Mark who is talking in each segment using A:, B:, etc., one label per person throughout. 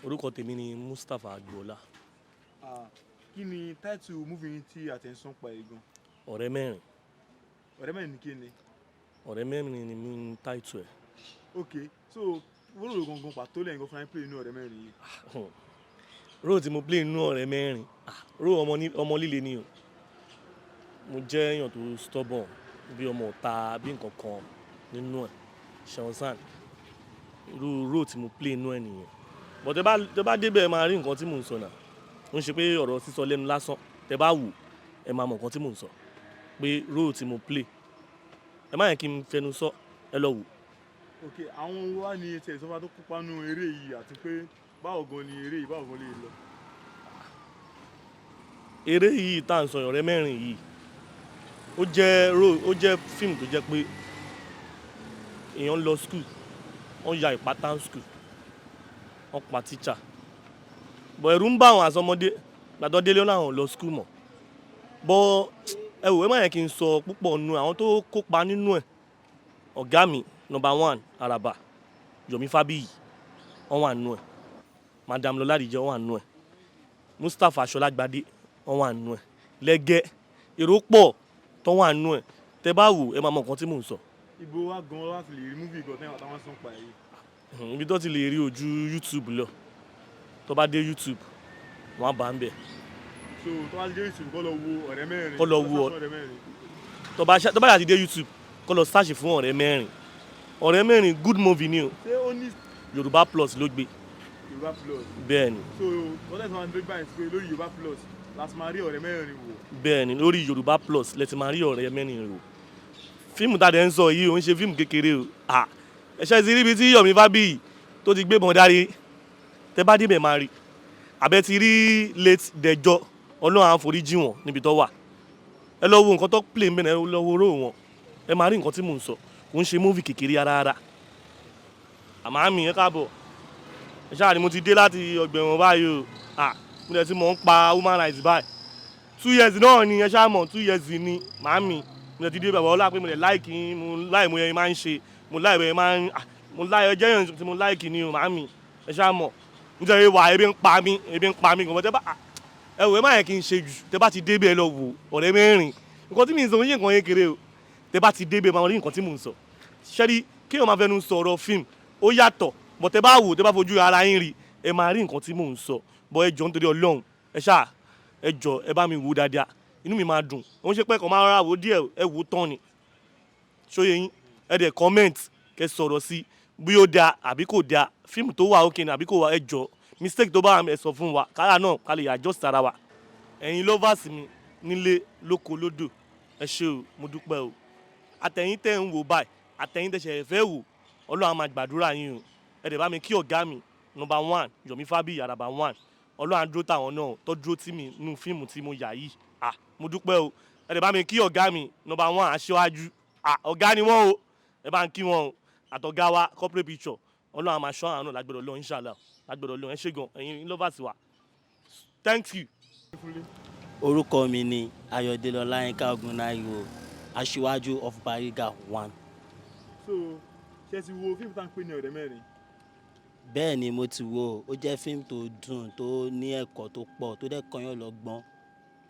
A: Orúkọ tèmi ni Mustapha Agboola.
B: Ah, kí ni title movie yín tí a ti ń sọ pa ẹ̀ gan?
A: Ọ̀rẹ́ Mẹ́rin.
B: Ọ̀rẹ́ Mẹ́rin ní kí ni?
A: Ọ̀rẹ́ Mẹ́rin ni mí ní title ẹ̀.
B: Ok, so role gangan pàtó lẹ́yìn gan fúnra yín play inú Ọ̀rẹ́ Mẹ́rin yìí?
A: Role tí mo play nínú Ọ̀rẹ́ Mẹ́rin, ah, role ọmọ ọmọ líle ni o. Mo jẹ́ èèyàn tó stubborn, bí ọmọ ọ̀ta, bí nǹkan kan nínú ẹ̀ ṣẹ̀wọ̀nsán. Irú role tí mo play nínú ẹ̀ nìyẹn, but tẹ bá débẹ̀, ẹ máa rí nǹkan tí mò ń sọ náà. Ó ń ṣe pé ọ̀rọ̀ sísọ lẹ́nu lásán. Tẹ bá wò, ẹ máa mọ̀ nǹkan tí mò ń sọ, pé role tí mo play, ẹ má yẹn kí n fẹnu sọ, ẹ lọ wò.
B: Ok, àwọn wá ní etí ẹ̀ sọ́fà tó kópa nínú eré yìí, àti pé báwo gan ni eré yìí, báwo gan lè lọ?
A: Eré yìí tá à ń sọ, Ọ̀rẹ́ Mẹ́rin yìí, ó jẹ́ role, ó jẹ́ fíìmù tó jẹ́ pé èèyàn ń lọ school, wọ́n ya ìpátá school, wọ́n pa teacher, bọ̀ ẹ̀rù ń bá àwọn àsọmọdé gbàdọ́ délé láwọn ò lọ school mọ́. Bọ́ ẹ wò, ẹ má yẹ kí n sọ púpọ̀ nù. Àwọn tó kópa nínú ẹ̀, ọ̀gá mi number one, Araba Yomi Fabiyi, wọ́n wà nínú ẹ̀. Madam Lọládìjẹ́, wọ́n wà nínú ẹ̀. Mustapha Aṣọlágbadé, wọ́n wà nínú ẹ̀. Lẹ́gẹ́ èrò pọ̀ tó wà nínú ẹ̀. Tẹ bá wò, ẹ máa mọ nǹkan tí mò ń sọ.
B: Ibo wa gan láti lè rí movie gan tẹ́wọ̀n táwọn sọ pa ẹ̀ yìí?
A: Ibi tó ti lè rí ojú YouTube lọ. Tó bá dé YouTube, wọ́n á bá ń bẹ̀.
B: So tó bá dé YouTube, kó lọ wo Ọ̀rẹ́ Mẹ́rin?
A: Kó lọ wo.
B: Search fún Ọ̀rẹ́ Mẹ́rin.
A: Tó bá yà ti dé YouTube, kó lọ search fún Ọ̀rẹ́ Mẹ́rin. Ọ̀rẹ́ Mẹ́rin, good movie ni o.
B: Ṣé ó ní
A: Yorùbá Plus ló gbé.
B: Yorùbá Plus?
A: Bẹ́ẹ̀ ni.
B: So kọ́tẹ́ tí wọ́n á gbé báyìí sí pé lórí Yorùbá Plus láti máa rí Ọ̀rẹ́ Mẹ́rin wò?
A: Bẹ́ẹ̀ ni, lórí Yorùbá Plus lẹ ti máa rí Ọ̀rẹ́ Mẹ́rin wò. Fíìmù tá a dẹ̀ ń sọ yìí, ò ń ṣe fíìmù kékeré o. Ah, ẹ̀ṣẹ́ ti rí ibi tí Yomi Fabiyi tó ti gbébọn dárí. Tẹ bá débẹ̀, máa rí. Àbẹ ti rí late Dẹjọ́, Ọlọ́run á foríjì wọ́n níbi tó wà. Ẹ lọ wo nǹkan tó play ń bẹ̀rẹ̀, ẹ lọ wo role wọn, ẹ máa rí nǹkan tí mò ń sọ. Kò ń ṣe movie kékeré rárá. Àmọ́ àmì ẹ káàbọ̀, ẹ ṣáà ni mo ti dé láti ọgbà ẹ̀wọ̀n báyìí o. Ah, mo dẹ̀ ti mọ̀ ń pa human rights báyìí. 2 years náà ni, ẹ ṣáà mọ̀, 2 years ni màámi. Mo dẹ̀ ti dé. Bàbá ọlá pé mo dẹ̀ like yín, mo like mo yẹn máa ń ṣe, mo like bẹ́ẹ̀ máa ń, ah, mo like ẹ jẹ́ yẹn tí mo like ni o. Màámi, ẹ ṣáà mọ̀ nítorí wà, ebi ń pa mí, ebi ń pa mí gan. Tẹ́ bá, ẹ wò, ẹ má yẹ kí n ṣe jù. Tẹ́ bá ti débẹ̀, ẹ lọ wò Ọ̀rẹ́ Mẹ́rin. Nǹkan tí mi ń sọ yé, nǹkan yẹn kéré o. Tẹ́ bá ti débẹ̀, máa rí nǹkan tí mò ń sọ. Ṣẹ́rí kí èèyàn máa fẹnu sọ̀rọ̀ fíìmù, ó yàtọ̀ bọ̀. Tẹ́ bá wò, tẹ́ bá fojú ara yín rí, ẹ máa rí nǹkan tí mò ń sọ. Bọ̀ ẹ jọ, nítorí Ọlọ́run, ẹ ṣáà ẹ jọ, ẹ bá mi wò dáadáa, inú mi máa dùn. Ó ń ṣe pé kàn máa rárá wò díẹ̀, ẹ wò tán ni. Ṣóyè yín? Ẹ dẹ̀ comment, kẹ́ sọ̀rọ̀ sí bí ó dáa àbí kò dáa, fíìmù tó wà ókè ni àbí kò wà. Ẹ jọ, mistake tó bá wà, ẹ sọ fún wa, kára náà ká lè adjust ara wa. Ẹ̀yin lovers mi nílé lóko lódò, ẹ ṣé o, mo dúpẹ́ o. Àtẹ̀yìn tẹ́ ń wò báyìí, àtẹ̀yìn tẹ́ ṣẹ̀ fẹ́ wò, Ọlọ́run á máa gbàdúrà yín o. Ẹ dẹ̀ bá mi kí ọ̀gá mi number one, Yomi Fabiyi, Araba one. Ọlọ́run á dúró táwọn náà tó dúró tì mí nínú fíìmù tí mo yà yìí. Ah, mo dúpẹ́ o. Ẹ dẹ̀ bá mi kí ọ̀gá mi number one, Aṣíwájú. Ah, ọ̀gá ni wọ́n o, ẹ bá ń kí wọn o. Àtọ̀gá wa, Corporate Picture, Ọlọ́run á máa ṣọ́ àwọn náà lágbẹ̀rẹ̀ Ọlọ́run, inshallah, lágbẹ̀rẹ̀ Ọlọ́run. Ẹ ṣé gan, ẹ̀yin lovers wa, thank you.
C: Orúkọ mi ni Ayọ̀délé Ọláyínká Ogunnáìwò, Aṣíwájú of Bariga one.
B: So ṣé ti wo fíìmù tá à ń pè ní Ọ̀rẹ́ Mẹ́rin?
C: Bẹ́ẹ̀ ni, mo ti wo. Ó jẹ́ fíìmù tó dùn, tó ní ẹ̀kọ́ tó pọ̀, tó dẹ̀ kọ́yàn lọ́gbọ́n.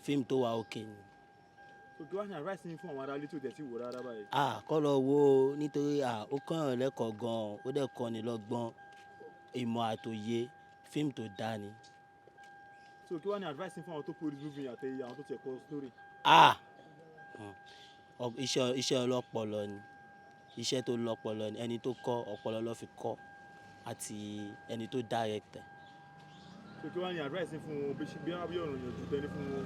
C: Fíìmù tó wà òkè ni.
B: So kí wàá ní advice yín fún àwọn aráalé tó tẹ̀ sí wò rárá báyìí?
C: Ah, kọ́ lọ wo ó, nítorí ah, ó kọ́yàn lẹ́kọ̀ọ́ gan-an, ó dẹ̀ kọ́ni lọ́gbọ́n, ìmọ̀ àtòye. Fíìmù tó dáa ni.
B: So kí wàá ní advice yín fún àwọn tó produce movie àti àwọn tó tiẹ̀ kọ story?
C: Ah, iṣẹ́ ọlọ́pọlọ ni, iṣẹ́ tó lọ́pọlọ ni. Ẹni tó kọ́, ọpọlọ ló fi kọ́, àti ẹni tó direct ẹ̀.
B: So kí wàá ní advice yín fún wọn, bí bí bí ọ̀rọ̀ ìyànjú tẹ́ni fún wọn,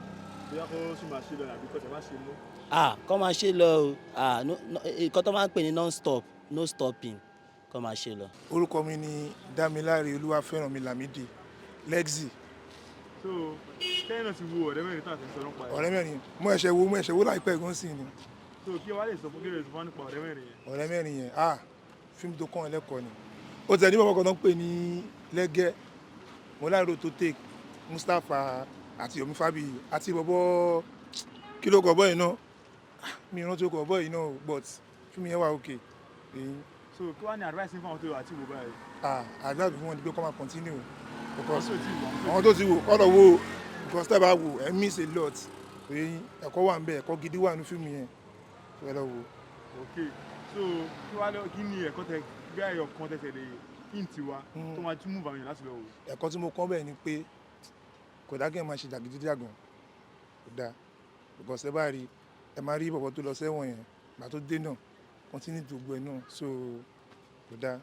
B: bóyá kó sì máa ṣe lọ àbí kó tẹ̀ má ṣe mọ́?
C: Ah, kọ́ máa ṣe lọ o. Ah, no, no, nǹkan tó máa ń pè ní non stop, no stopping, kọ́ máa ṣe lọ.
D: Orúkọ mi ni Dámiláre Olúwafẹ́rànmi Lámídì Lexi.
B: So kẹ́yìn náà ti wo Ọ̀rẹ́ Mẹ́rin tá à ti ń sọ nípa ẹ̀?
D: Ọ̀rẹ́ Mẹ́rin, mo ẹ̀ṣẹ̀ wo láìpẹ́ gan sí ni.
B: So kí wàá lè sọ fún, kí lè sọ fún nípa Ọ̀rẹ́ Mẹ́rin yẹn?
D: Ọ̀rẹ́ Mẹ́rin yẹn, ah, fíìmù tó kàn ẹlẹ́kọ̀ọ́ ni. Ó tẹ̀ ní bàbá kan tó ń pè ní Lẹ́gẹ́, mo láìro tó take Mustapha àti Yomi Fabiyi àti bọ̀bọ̀, kí ló kọ̀ bọ́ yìí náà? Ah, mi rántí ó kọ̀ bọ́ yìí náà, but fíìmù yẹn wà okay èyí.
B: So kí wàá ní advice yín fún àwọn tó àti wò báyìí?
D: Ah, àdúrà fún wọn ni pé kó máa continue. Because
B: Àwọn tó ti wò,
D: àwọn tó ti wò kọ́ lọ wò, because tẹ́ bá wò, ẹ miss a lot. Òye yín, ẹ̀kọ́ wà ń bẹ̀, ẹ̀kọ́ gidi wà ní fíìmù yẹn, ẹ lọ wò.
B: Ok, so kí wàá lọ, kí ni ẹ̀kọ́ tẹ bí ayọ̀ kan tẹsẹ̀ lè hint wa tó máa tún move àwọn èèyàn láti lọ wò?
D: Ẹ̀kọ́ tí mo kọ́ bẹ́ẹ̀ ni pé kò dá kí ẹ máa ṣe jàgídíjàgan, kò dáa, because ẹ bá rí, ẹ máa rí bọ̀bọ̀ tó lọ sẹ́wọ̀n yẹn, gbà tó dé náà, continue tó gbẹ náà, so kò dáa.